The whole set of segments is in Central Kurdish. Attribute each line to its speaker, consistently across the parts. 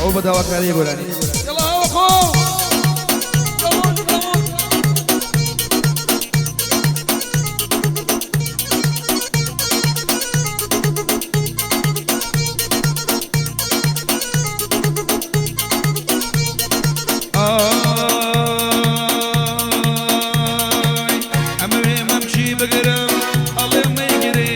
Speaker 1: ئەوە بە داواکاریە گۆرانی. یەڵا هاوە خۆ. ئای ئەمەوێ مەمکی بگرم ئەڵێ مەیگرێ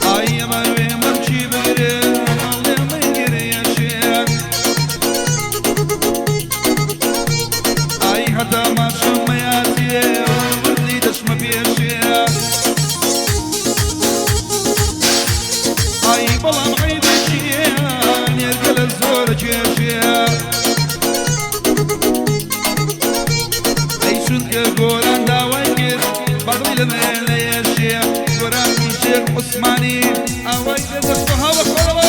Speaker 1: ئای ئەمەوێ مەمکی بگرم ئەڵێ مەیگرێ ئای هەتا ماچم مەیاتێ وردی دەچمە پێشێ ئای بەڵام عەیبە چییە نێرگە لە زۆر کێشێ ئەی چونکە گۆران داوای کرد بەدڵی لە مێلەیەشێ گۆرانی شێخ عوسمانی ئاوای لێ دەچمە هاوە خۆرەوە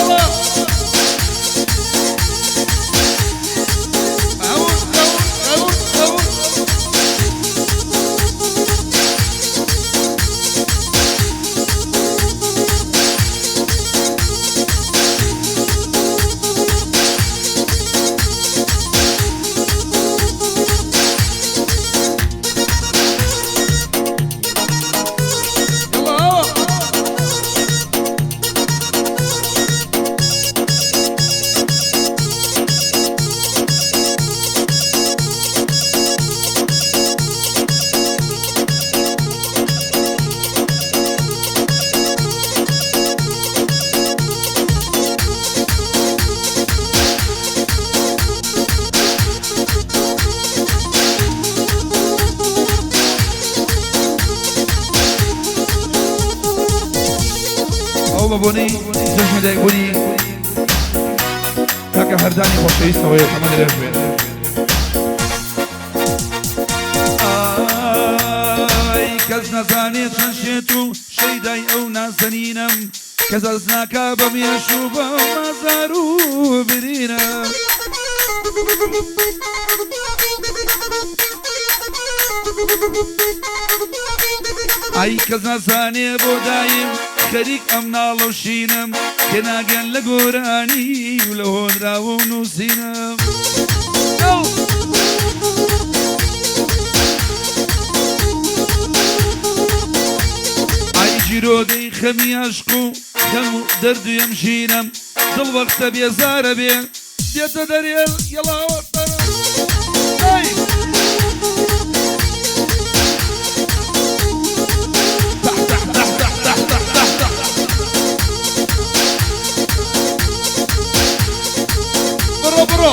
Speaker 1: ئەون ئەون ئەون ئەون. يلا هوا. ئەو بە بۆنەی جەژنی دایکبوونی کاکە هەردانی خۆشەویستەوەیە تەمەن درێژ بێت. ئای کەس نەزانێ چەند شێت و شەیدای ئەو نازەنینم کەس ئەز ناکا بە مێش و بە مازار و برینم. ئای کەس نازانێ بۆ دایم خەریک ئەم ناڵە و شینم تێناگەن لە گۆرانی و لە هۆنراوە و نووسینم. ئای گیرۆدەی خەمی عەشق و خەم و دەردی ئەم ژینم دڵ وەختە بێزارە بێ دێتە دەرێ یەڵاوە ئای. تح تح تح تح تح تح تح تح. بڕۆ بڕۆ.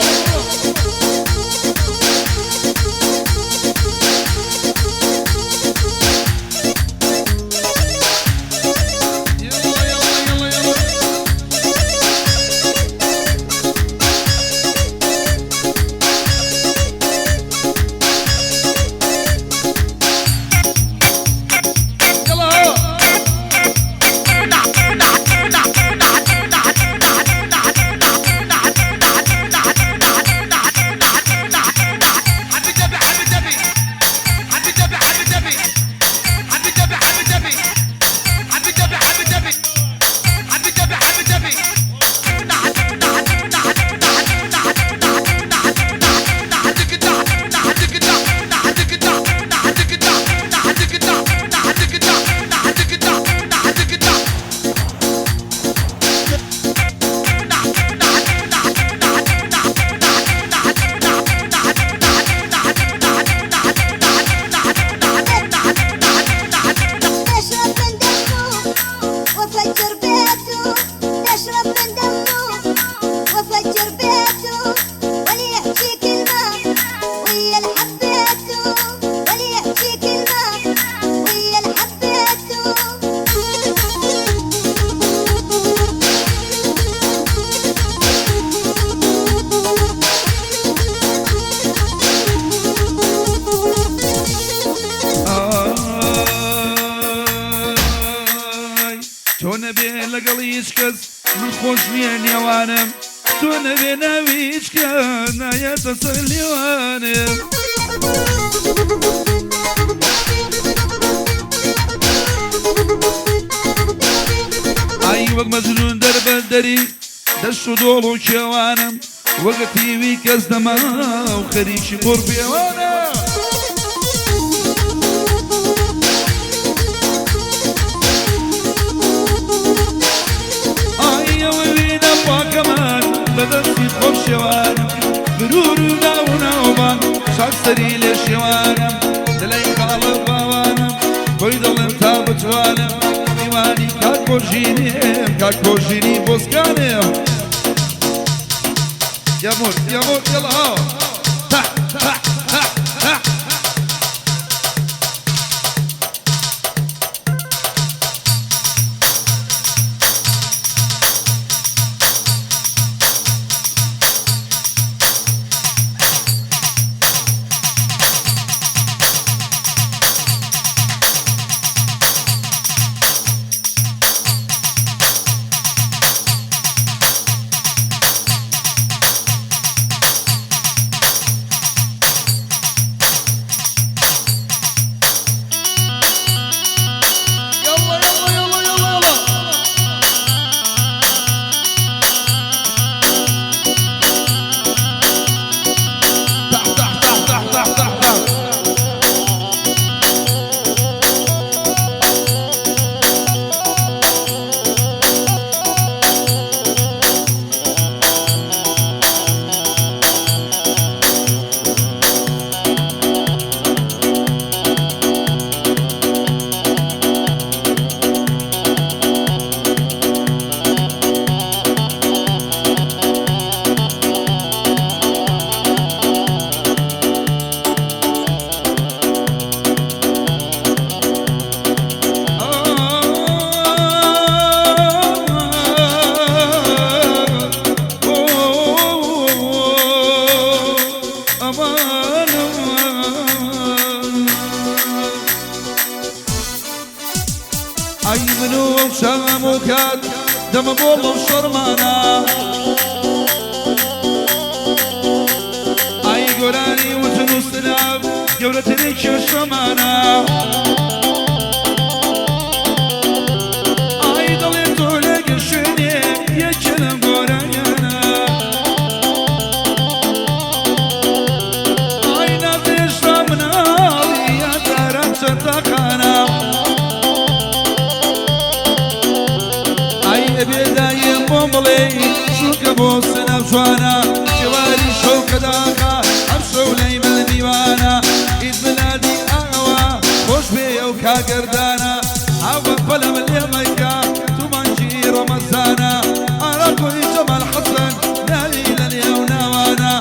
Speaker 1: يلا يلا يلا يلا. يلا هوا.
Speaker 2: نشرب من دمه وفجر بيته، نشرب من دمه وفجر بيته، ولي يحكي كلمة ويا اللي حبيته، ولي يحكي كلمة ويا اللي حبيته.
Speaker 1: ئای تۆ نەبێ لەگەڵ هیچ کەس من خۆش نییە نێوانم تۆ نەبێ ناوی هیچ کەس نایەتە سەر لێوانم. ئای وەک مەجنون دەربەدەری دەشت و دۆڵ و کێوانم وەک تیوی کەس نەما و خەریکی قوڕپێوانە. ئای ئەوە وینە پاکەمان بە دەستی خۆم شێوانم غرور و ناو و ناوبانگ چاک سەری لێ شێوانم لە لای خاڵە باوانم بۆی دەڵێم تا بتوانم میوانی کاک کۆژینیم کاک کۆژینی بۆسکانیم يا مور يا مور يلا ها ها ها ها ها يلا يلا يلا يلا يلا تح تح تح تح تح تح تح ئای من و ئەو شام و کات دەمە بۆ لەو شەرمانە ئای گۆرانی وتن و سلاو گەورەترین کێشەمانە ئای دڵێ تۆ لەگەر شوێنێ یەکێ لەم گۆرانیانە ئای نازێشتا مناڵی یا جاران چەند تاقانە ئای ئەبێ دایم بۆم بڵێی چونکە بۆ سنەم جوانە شێواری شەوکە داخە ئەم شەو لەی من میوانە ئیت بلادی ئاوا خۆش بێ ئەو کاگەردانە ئاوە پەلەم لێ مەکە تو مانگی ڕەمەزانە ئاراکۆی جەمال حەسەن ناوی لە نێو ناوانە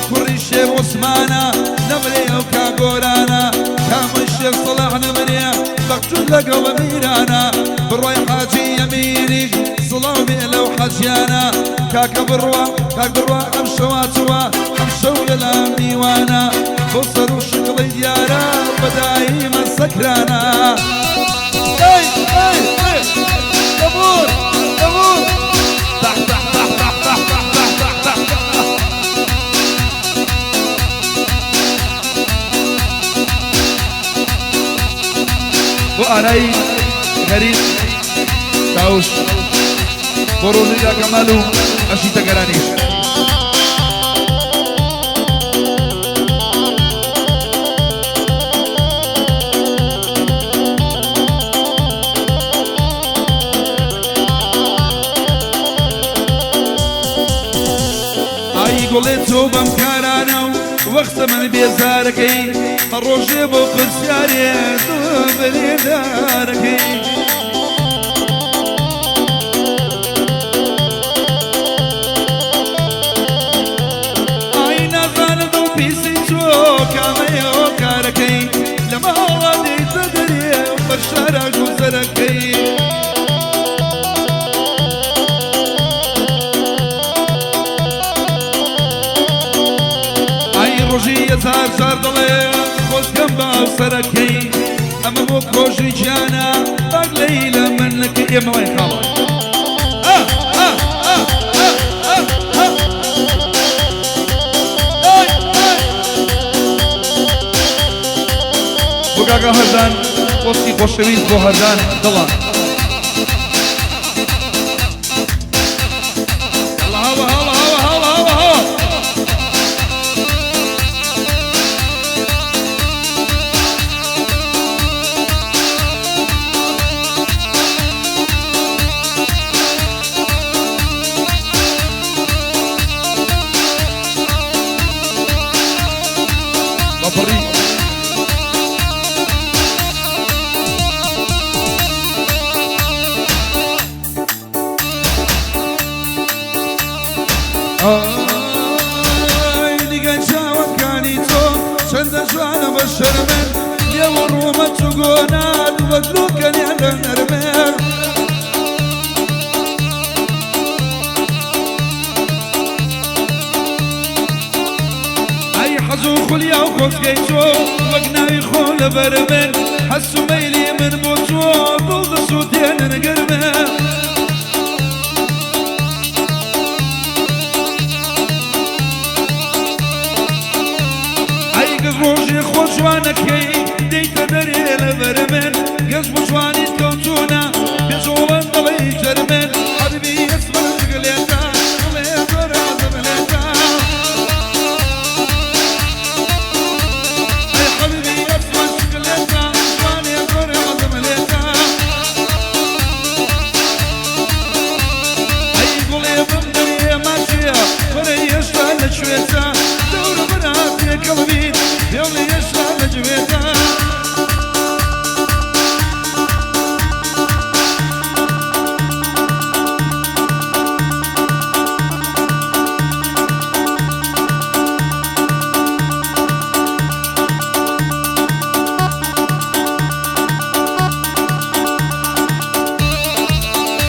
Speaker 1: کوڕی شێخ عوسمانە نەمرێ ئەو کاگۆرانە کامەی شێخ سەڵاح نەمرێ بەخچوو لەگەڵ میرانە بڕوای حاجی ئەمیریش سڵاو بێ لەو حەجیانە کاکە بڕوا کاک بڕوا ئەم شەوا چووە ئەم شەو لەلا میوانە بۆ سەر و شکڵی دیارە بەدایمە سەکرانە ئەی ئەی ئەی دەبور دەبور تح تح تح تح تح تح تح تح تح بۆ ئارای غەریب چاوش بۆ ڕۆژی کەمال و ئەشیتەگەرانیش. ئای گوڵێ تۆ بەم کارانە و وەختە من بێزارەکەی ڕۆژێ بۆ پرسیارێ دڵ بەلێدارەکەی. ئای نازانم دڵ پیسی چۆ کامەیە کارەکەی لە ماڵە دێیتە دەرێ بە شارە گوزەرەکەی. ئای ڕۆژی هەزار جار دەڵێ خۆزگەم بە هاوسەرەکەی ئەمە بۆ کۆژی گیانە باگ لەی لە من لەکەی ئێمە وای خاڵە. ئا ئا ئا ئا ئا ئا ئای ئای بۆ کاکە هەردان خۆشی خۆشەویست بۆ هەردان دڵە. ئای نیگای چاوەکانی تۆ چەندە جوانە بە شەرمن، لێو و ڕوومەت و گۆنات وەک لوکەنیان لە نەرمن. ئەی حەز و خولیا و خۆزگەی تۆ وەک ناوی خۆ لەبەر من، حەس و مەیلی من بۆ تۆ دڵ دەسووتێنن گەرمە. ئەی گەز ڕۆژێ خۆ جوانەکەی دێیتە دەرێ لەبەر من، گەز بۆ جوانیت کەوتوونە بێجۆڵن دڵی جەرمن. حەبیبی ئەسمەر جگلێتە دڵێ زۆر حەزم لێتە، ئەی حەبیبی ئەسمەر جگلێتە جوانێ زۆر حەزم لێتە. ئەی گوڵێ بم دەرێ ماچێ وەرە هێشتا لەکوێتە، دەورە بەرا تێکەڵ بیت پێڵی هێشتا لەگوێتە.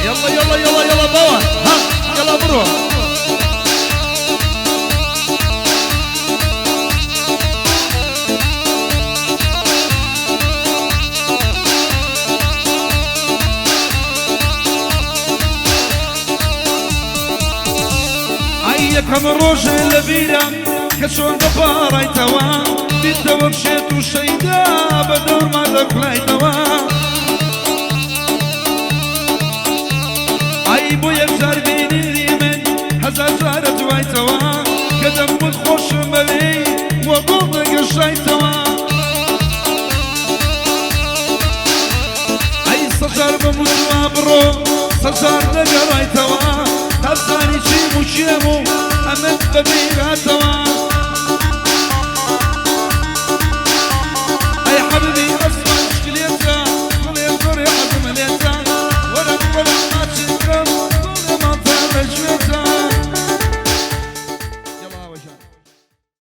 Speaker 1: يلا يلا يلا يلا بابا ها يلا بروح. ئەی یەکەم ڕۆژێ لە بیرە کە چۆن دەپاڕایتەوە، دیتەوە شێت و شەیدا بە دەورما دەخولایتەوە. ئەی بۆ یەکجار بینیری من هەزار جارە دوایتەوە، کە دەموت خۆشم بەوێی وە گوڵ دەگەشایتەوە. ئەی سەجار بەموتوە بڕۆ سەجار دەگەڕایتەوە، تا بزانی چیم و کێم و ئەمن بەبیراتەوە.